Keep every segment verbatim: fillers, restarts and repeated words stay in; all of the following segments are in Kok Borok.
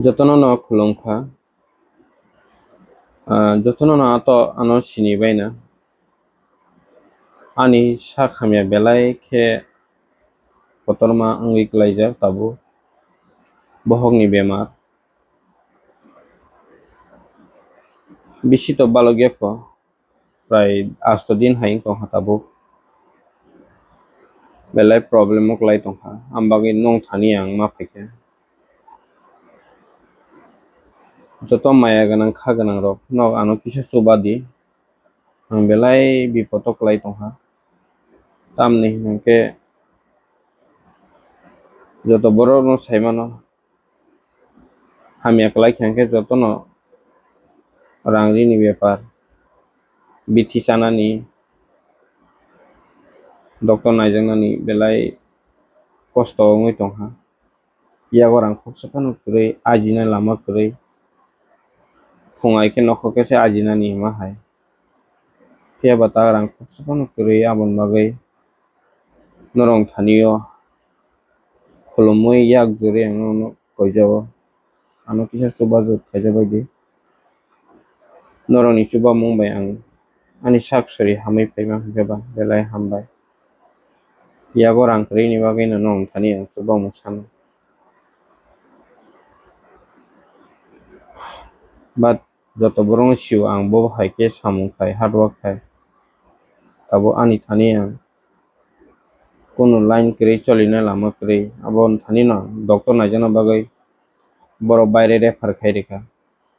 Jotono no khulumkha. Ah, jotono no ato ano sini baina. Ani sak hamya belai khe kotorma wngwi klaijak tabuk. Bohokni bemar. Bisi to balok ya kho. Prai asto din hai wng tongkha tabuk. Belai problem o kwlai tongkha. Ang bagwi nong thani ang ma phaikha. Joto maya gwnang kha gwnang rok nok ano kisa chuba di. Ang belai bipot o kwlai tongkha. Tamni hwnkhe joto borok no sai mano. Hamya kwlai kha hwnkhe jotono rang rini bepar, bithi chanani, doctor naijaknani belai kosto wngwi tongkha. Yago rang khoksa phano kwrwi, ajina lama kwrwi, phung hai khe nokhor khe se ajinani hima hai. Phiya ba ta rang khoksa phano kwrwi, aboni bagwi norok thani o khulumwi yak juri ang nono koijago. Ano kisa chubachu khaijak bai di. Norokni chubamung bai ang ani sak sori hamwi phaima hwnkhe ba belai hambai. Yago rang kwrwini bagwino norok thani ang chubamung sano. But joto borokno sio ang bo hai khe samung khai, hard work khai. Tabuk ani thani ang kunu line kwrwi, cholina lama kwrwi. Aboni thani no doctor naijakna bagwi borok baire refer khai rikha.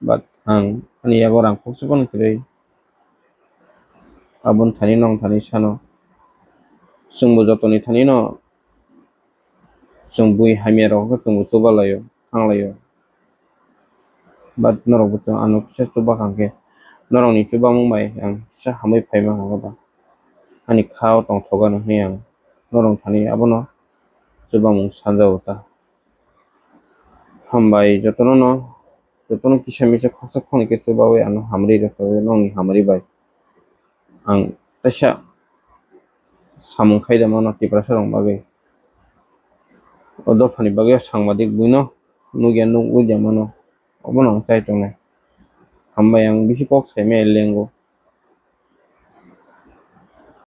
But ang ani yago rang khoksa phano kwrwi. Aboni thani nong thani sano. Chwngbo jotoni thani no chwng bui hamya rok khe chwngbo chuba laio, thang laio. But norok bo chwng ano kisa chuba kha hwnkhe norokni chubamung bai ang kisa hamwi phaima hwnkhe ba ani kha o tongthok ano hwnwi ang norok thani abono chubamung sanjago ta. Hambai jotono no, jotono kisa misa khoroksa khoroknwi khe chubawi ano hamri rwkha nongni hamri bai. Ang teisa samung khai da mano Tiprasa rok bagwi. O dophani bagwi sangbadik buino nukya nukwi da mano. Obono ang chai tongnai. Hambai ang bisi kok saimaya lengo.